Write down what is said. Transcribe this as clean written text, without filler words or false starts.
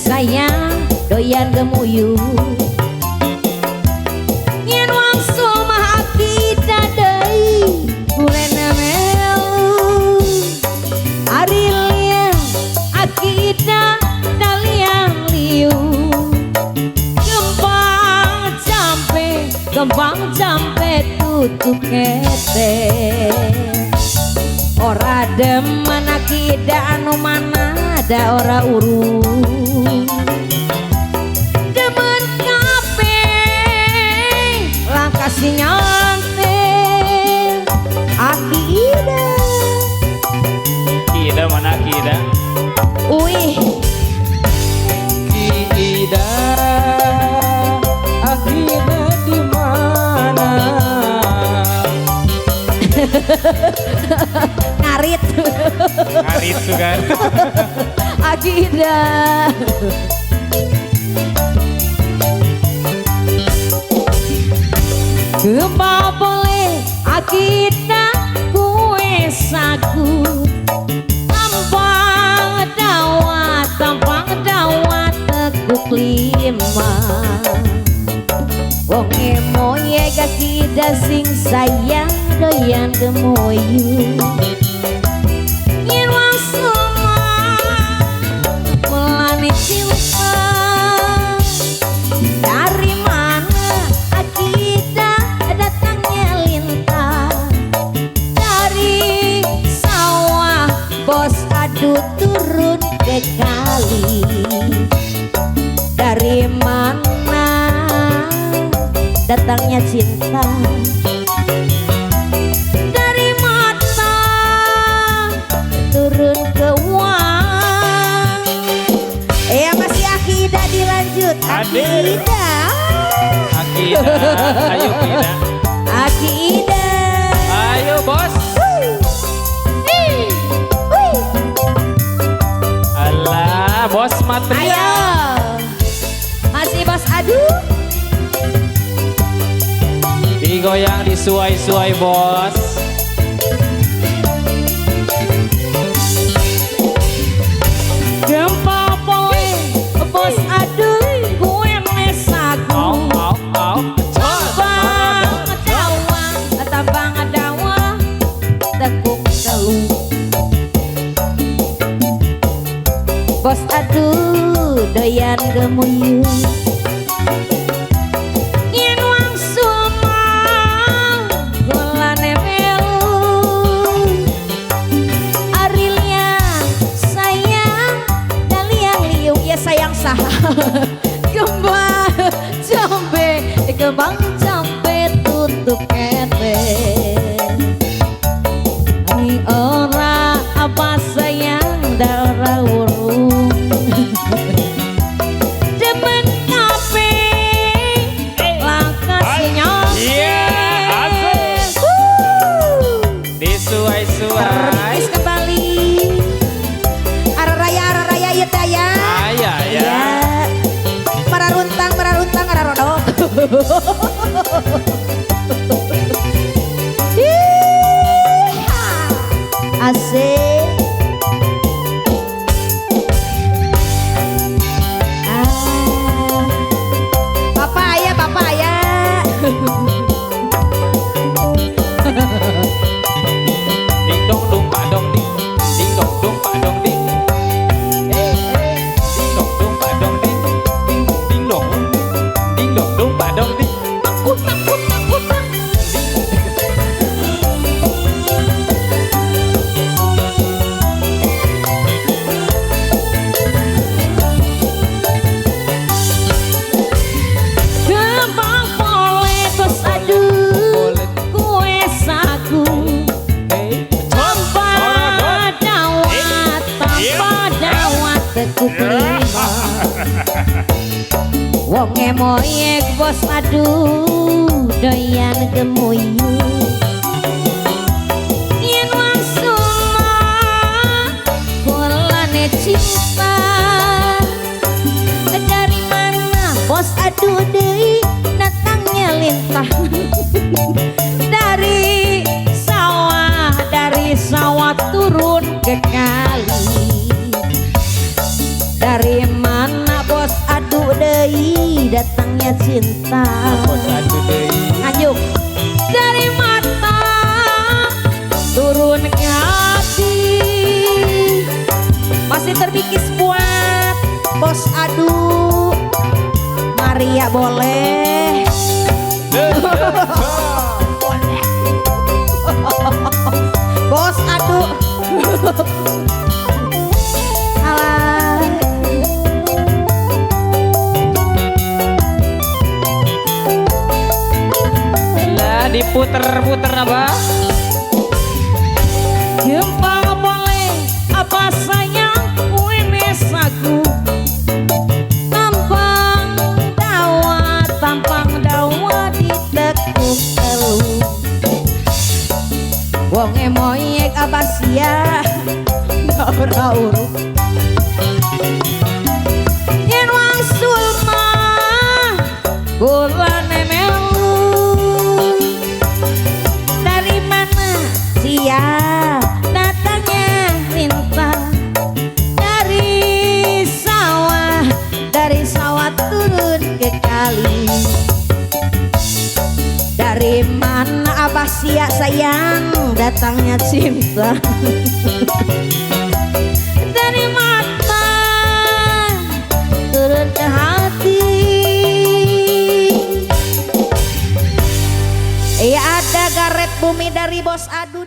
Sayang doyan gemuyu. Yen wangsul mah akida deui kulena melu. Arilia akida daliang liu. Kembang jampe tutup kete. Ora demen akida anu mana da ora urung. Demen kabeh langkah si nyante akida. Akida mana akida? Uih. Akida, akida di mana? Ngarit. Ngarit sugan. Akida. Gempa boleh akida kue sagu. Tampang dawa tekuk lima. Wong emoye akida sing sayang doyan gemuyu. Yen wangsul mulane cinta. Dari mana akida datangnya lintah? Dari sawah bos adu turun ke kali. Dari mana datangnya cinta? Dari mata turun ke uang. Masih akida dilanjut. Akida. Akida, ayo Akida. Akida. Ayo bos. Alah, bos matri. Ayo. Masih bos adu. Digoyang disuai-suai bos. Gempa boleh bos adu gue mesaku. Tampang dawa tekuk telu. Bos adu doyan gemuyu. Yen wangsul mah golane melu. Arilia sayang daliang liung ya sayang saha. Kembang jambe tutup kete. Ai ora apa sayang da ora urung. Demen kabeh langkah sinyal. Iya, asik. Disuai-suai. Terus kembali. Ara raya ieu teh ya. Aya ya. Mararuntang ararodok. Asik. Bapak ayah, bapak ayah. Ding dong dong pak dong ding. Ding dong dong pak dong ding. Ding dong dong pak dong ding. Ding ding dong. Ding dong dong pak dong ding. Takut takut takut. Kembang boleh bos aduh kue sagu. Tanpa dawat tekuk lima. Wong emoyek bos aduh doyan gemuyu. Yen wangsul mah golane cinta. Dari mana bos aduh deui datangnya lintah. Dari sawah turun ke kali. Dari mana cinta. Bos adu deui. Nganjuk. Dari mata turun ke hati. Masih terbikis buat bos adu. Maria boleh. Bos adu. Alah. Lah diputer-puter abah. Jempol boleh apa sayang aku. Tampang dawa ditekuk telu. Wong emoyek apa sia ora uruk. Yen wangsul mah kula melu. Dari mana sia datangnya lintah? Dari sawah turun ke kali. Dari mana abah sia sayang datangnya cinta? Dari mata turun ke hati. Iya ada garet bumi dari bos adu.